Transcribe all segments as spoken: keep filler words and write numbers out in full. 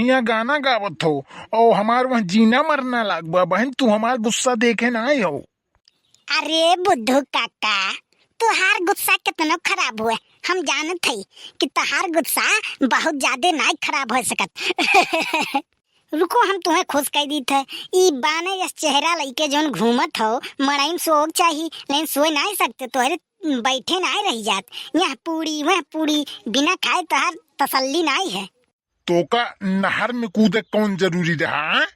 यहाँ गाना गावत हो और हमार वहाँ जीना मरना लाग बा। बहन, तू हमार गुस्सा देखे ना आए हो। अरे बुद्धू काका, तुहार गुस्सा कितनो खराब हुए, हम जानत हई कि तुहार गुस्सा बहुत ज्यादा नाई खराब हो सकत। रुको, हम तुहें खुश कह दीत है। ई बाने यस चेहरा लइके जौन घूमत हो, मड़ई में सोग चाही, लेकिन सोए नाई सकते, तोहरे बैठे नाई रह जात। यहाँ पूड़ी, वह पूड़ी, बिना खाए तुहार तसल्ली नाई है। तोका नहर में कूदे कौन जरूरी रहा, हैं?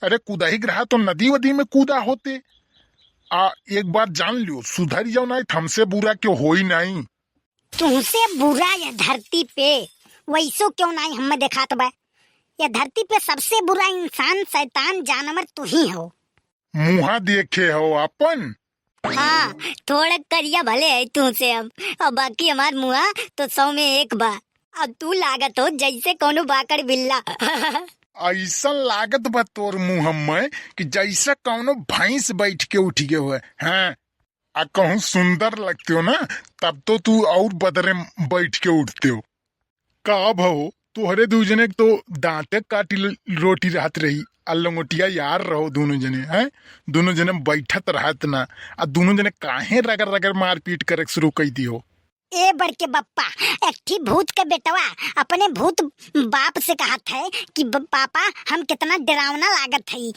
अरे, कूदा ही रहा तो नदी वदी में कूदा होते। आ एक बात जान लियो, सुधर जाओ, नाई त हमसे बुरा क्यों होई नाई। तुमसे बुरा यह धरती पे वैसो क्यों नाई हमें देखात बा। यह धरती पे सबसे बुरा इंसान, शैतान, जानवर तू ही हो। मुहा देखे हो अपन? हाँ, थोड़ा करिया भले है तुमसे हम, और बाकी हमार मुहा तो सौ में एक बा। अब तू लागत हो जैसे कौनो बाकड़ बिल्ला। ऐसा लागत बा तोर मुँह में कि जैसे कौनो भैंस बैठ के उठ गए हुए। हाँ, आ कहूँ सुंदर लगते हो ना, तब तो तू और बदरे में बैठ के उठते हो। का भव, तोहरे दू जने के तो दांते काटी ल-, रोटी रहत रही, आ लंगोटिया यार रहो दोनों जने, हैं? दोनों जने बैठत रहत ना, आ दोनों जने काहे रगड़ रगड़ मारपीट करे शुरू कर दी हो? ए बड़के बप्पा, एक ठी भूत के बेटवा अपने भूत बाप से कहत है कि ब-, पापा, हम कितना डरावना लागत है।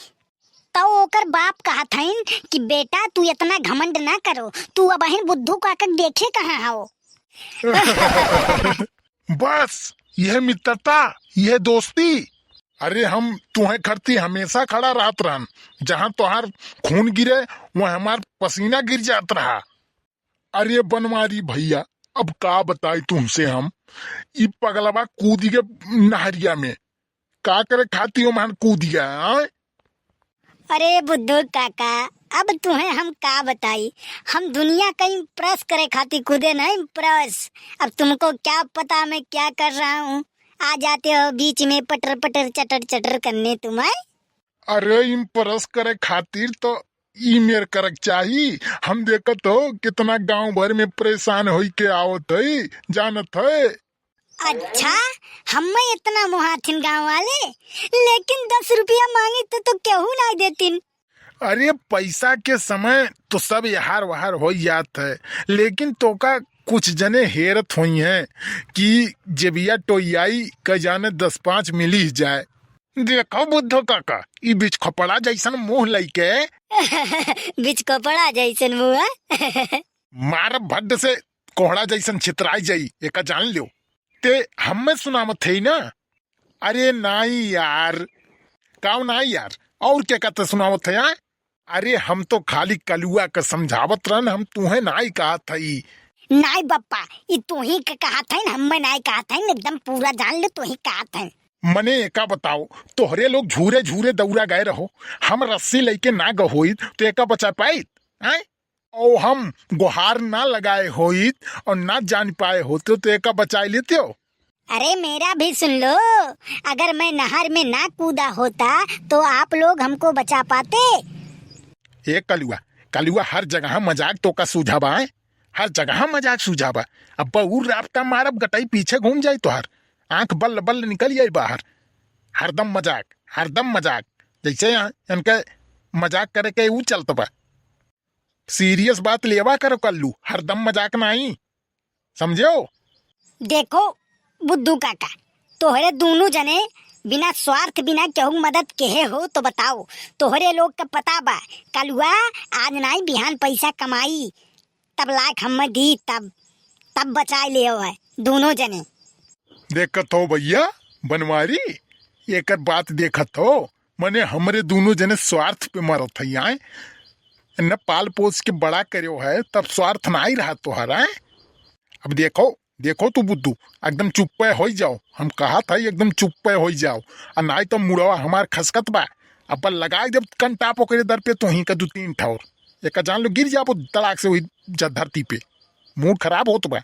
तो ओकर बाप कहत हइन कि बेटा, तू इतना घमंड ना करो, तू अबहिन बुद्धू काका के देखे कहाँ हो? बस, यह मित्रता, यह दोस्ती। अरे, हम तुहें खरती हमेशा खड़ा रहत रहन, जहाँ तोहार खून गिरे, वहाँ हमार पसीना गिर जात रहा। अरे बनवारी भैया, अब का बताई तुमसे हम, ई पगलवा कूद गए नहरिया में, का करे खाती ओमान कूद गए, आय? अरे बुद्धू काका, अब तुहें हम का बताई, हम दुनिया का impress करे खाती कूदे ना, impress। अब तुमको क्या पता मैं क्या कर रहा हूँ, आ जाते हो बीच में पटर पटर चटर चटर करने तुम, आय? अरे impress करे खातिर तो ई मेर करक चाही। हम देखत हो कितना गांव भर में परेशान होई के आवत है, जानत है। अच्छा, हमें इतना मुहाथिन गांव वाले, लेकिन दस रुपया मांगी तो, तो केहू ना देतिन। अरे पैसा के समय तो सब यहार वहार हो जात है, लेकिन तोका कुछ जने हेरत होई हैं कि जेबिया टोइयाई का जाने दस पाँच मिली जाए। देखो बुद्धू काका, ई बिचखोपड़ा जैसन मुंह लइके। बिचखोपड़ा जैसन मुंह? मारब भड्ड से कोहड़ा जैसन छितराई जाई, एका जान लियो। ते हमें सुनावत है ना? अरे नाई यार, काव नाई यार, और के कहते सुनावत है, हाँ? अरे हम तो खाली कलुआ के समझावत रहन, हम तुहें नाई कहत हई। नाई बप्पा, ई तुही के कहत हइन, हमें नाई कहत हइन, एकदम पूरा जान ले तुही कहत हइन। मने एका बताओ, तोहरे लोग झूरे झूरे दौड़ा गए रहो, हम रस्सी लेके ना गए होइत तो एका बचा पाइत, हैं? और हम गुहार ना लगाए होइत और ना जान पाए होते तो एका बचाए लेते हो? अरे मेरा भी सुन लो, अगर मैं नहर में ना कूदा होता तो आप लोग हमको बचा पाते? ए कलुआ, कलुआ हर जगह मजाक तोका सूझा बा, हैं? हर जगह मजाक सूझा बा। अब उ राफ्टा मारब गटई पीछे घूम जाई तोहार, आंख बल्ल बल्ल निकल जाई बाहर। हरदम मजाक, हरदम मजाक, जैसे यहाँ इनके मजाक करे के ऊ चलत बा। Serious बात लेवा करो कल्लू, हरदम मजाक नाई, समझो? देखो बुद्धू काका, तोहरे दोनों जने बिना स्वार्थ, बिना केहू मदद केहे हो तो बताओ। तोहरे लोग का पता बा, कलुआ आज नाई बिहान पैसा कमाई, तब लायक हमें दी, तब, तब बचाए ले हो है दोनों जने। देखत हो भैया बनवारी, एकर बात देखत हो, मने हमरे दोनों जने स्वार्थ पे मरत है, आए न पाल पोस के बड़ा करो है, तब स्वार्थ ना ही रहा तोहरा, आए? अब देखो, देखो तू बुद्धू, एकदम चुप्पे होई जाओ, हम कहत है एकदम चुप्पे होई जाओ, आ नाई तो मुड़वा हमार खसकत बा, अब लगाई जब कंटाप ओकरे दर पे तोही का दू तीन ठौर, एका जान लो गिर जाबो तड़ाक से वही ज-, धरती पे, मूड खराब होत बा।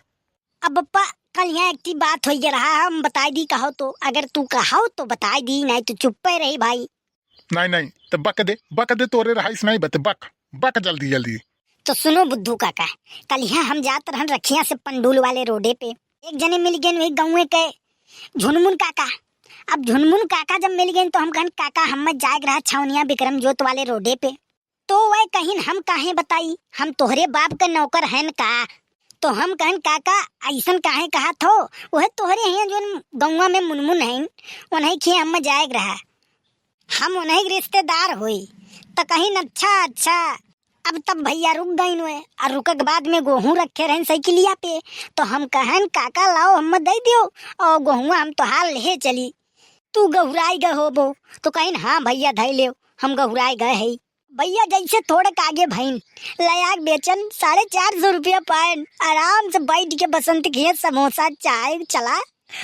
अब पप्पा, कल यहाँ एक ठी बात होई गया रहा, हम बताई दी कहो तो, अगर तू कहो तो बताई दी, नाई तो चुप्पे रही भाई। नाई, नाई, तो बक दे, बक दे, तोरे रहाइश नाई बते, बक, बक जल्दी, जल्दी। तो सुनो बुद्धू काका, कल यहाँ हम जात रहन रखिया से पंडुल वाले रोडे पे, एक जने मिल गए वही गाँवे के झुनमुन काका। अब झुनमुन काका जब मिल गइन तो हम कहन, "काका, हम जाएक रहा छावनिया बिक्रम जोत वाले रोडे पे।" तो वह कहिन, "हम काहे बताई, हम तोहरे बाप के नौकर हन का?" तो हम कहन, "काका, अइसन काहे कहत हो? वह तोहरे हियाँ जोन गौवा में मुनमुन हइन, उन्हीं के हम जाएक रहा, हम उन्हीं के रिश्तेदार होई।" तो कहिन, "अच्छा, अच्छा।" अब तब भइया रुक गइन हुए, और रुके के बाद में गोहूँ रखे रहन साइकिलिया पे। तो हम कहन, "काका, लाओ, हम दे दियो, और गोहुआ हम तोहार लेहे चली, तू गहुराई गए होबो।" तो कहिन, "हाँ भइया, धई लेव, हम गहुराई गए हई।" भइया जैसे थोड़क आगे भइन, लयाक बेचन, साढ़े चार सौ रुपया पायन, आराम से बैठ के बसंत के समोसा चाय चला,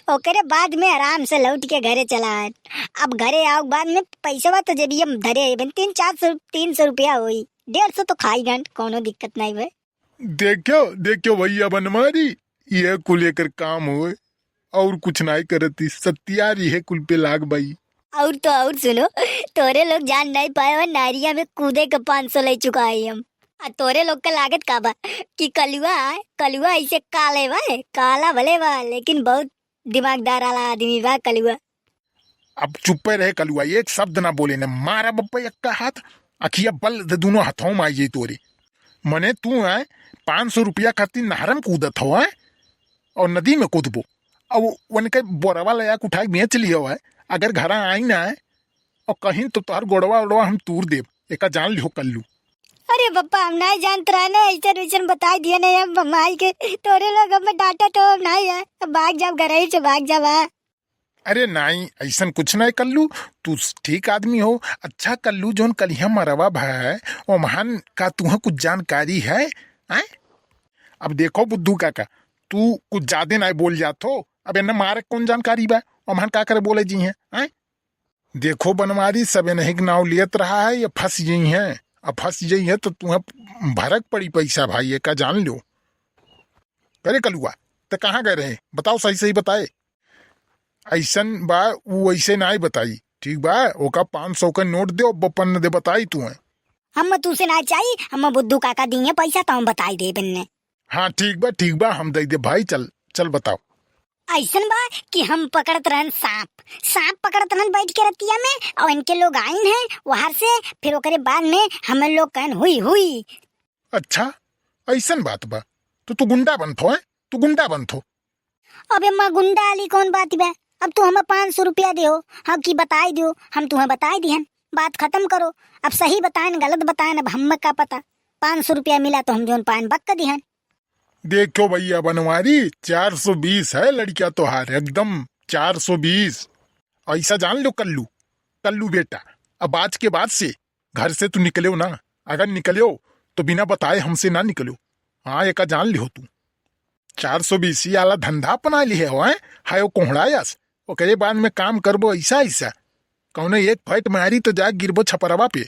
ओकरे बाद में आराम से लौट के घरे चला आयन। अब घरे आओ बाद में पैसवा तो जेबिया में धरे अइबन, तीन चार सौ, तीन सौ रुपया होई, डेढ़ सौ तो खाई गन, कौनो दिक्कत नहीं हुए। देखो, देखो भइया बनवारी, ये कुल एकर काम होए, और कुछ नाई करती, सत्यार इहे कुल पे लाग बाई। और तो और सुनो, तोरे लोग जान नहीं पाए हो, नारिया में कूदे के पाँच सौ ले चुका है हम। आ तोरे लोग के लागत का बा कि कलुआ है, कलुआ ऐसे काले बा, काला भले बा, लेकिन बहुत दिमागदार वाला आदमी बा कलुआ। अब चुप्पे रहे कलुआ, एक शब्द ना बोले, न मारा बप्पा यक्का हाथ, अखिया बल दे दोनों हाथों में आई जाई तोरे। मने तू है पाँच सौ रुपया खातिर नहर में कूदत हो, हैं? और नदी में कूदबो। अब उनके बोरवा लयाक उठाए बेच लियो है, अगर घरा आई ना है, और कहीं तो तोहर गोड़वा ओड़वा हम तूर देब, एका जान लिहो कल्लू। अरे बप्पा, हम नहीं जानत रहे ना, ऐसन वैसन बताई दिया ना हम माई के, तोरे लोग हमें डांटा तो हम नहीं है, अब भाग जाब, घर ही से भाग जाब, हाँ। अरे नाई, ऐसन कुछ नहीं कल्लू, तू ठीक आदमी हो। अच्छा कल्लू, जोन कलिया मरवा भय, ओमहन का तुहे कुछ जानकारी है, हैं? अब देखो बुद्धू काका, तू कुछ ज्यादा नहीं बोल जात हो। अब एन्ने मारे कौन जानकारी बा, ओमहन का करे बोले जी हैं, हैं? देखो बनवारी, सब एनही के नाव लियत रहा है, ये फंस गई हैं। अब फंस गई है तो तुहे भरक पड़ी पैसा भाई, एका जान लो। अरे कलुआ, ते कहाँ गए रहे, बताओ, सही सही बताए। ऐसन बा, ऊ ऐसे नाई बताई, ठीक बा? ओका पाँच सौ का नोट दे, बपन दे बताई तुहे। हम तुसे ना चाहिए, हम बुद्धू काका दिए पैसा तो हम बताई दे बिन्ने। हाँ ठीक बा, ठीक बा, हम दे दे भाई, चल चल बताओ। ऐसन बा कि हम पकड़त रहन सांप, सांप पकड़त रहन बैठ के रतिया में, और इनके लोग आइन हैं वहां से, फिर ओकरे बाद में हमें लोग कहन हुई हुई। अच्छा, ऐसन बात बा, तो तू गुंडा बनत हो, हैं? तू गुंडा बनत हो। अबे माँ, गुंडा वाली कौन बात बा? अब तू हमें पाँच सौ रुपया दियो, हाँ कि बताई दियो, हम तुम्हें बताई दिहन, बात खत्म करो। अब सही बताएन, गलत बताएन, अब हमें का पता। पाँच सौ रुपया मिला तो हम जोन पाएन बक्का दिहन। देखो भैया बनवारी, चार सौ बीस है लड़किया तोहार, एकदम चार सौ बीस। ऐसा जान लो कल्लू, कल्लू बेटा, अब आज के बाद से घर से तू निकल्यो ना, अगर निकल्यो तो बिना बताए हमसे ना निकल्यो। हाँ, एका जान लिहो तू। चार सौ बीस आला धंधा अपना लिहे हो, हैं? हाय ओ कोहड़ा यस, ओकरे बाद में काम करबो ऐसा ऐसा। कौनो एक फैट मारी तो जा गिरबो छपरवा पे।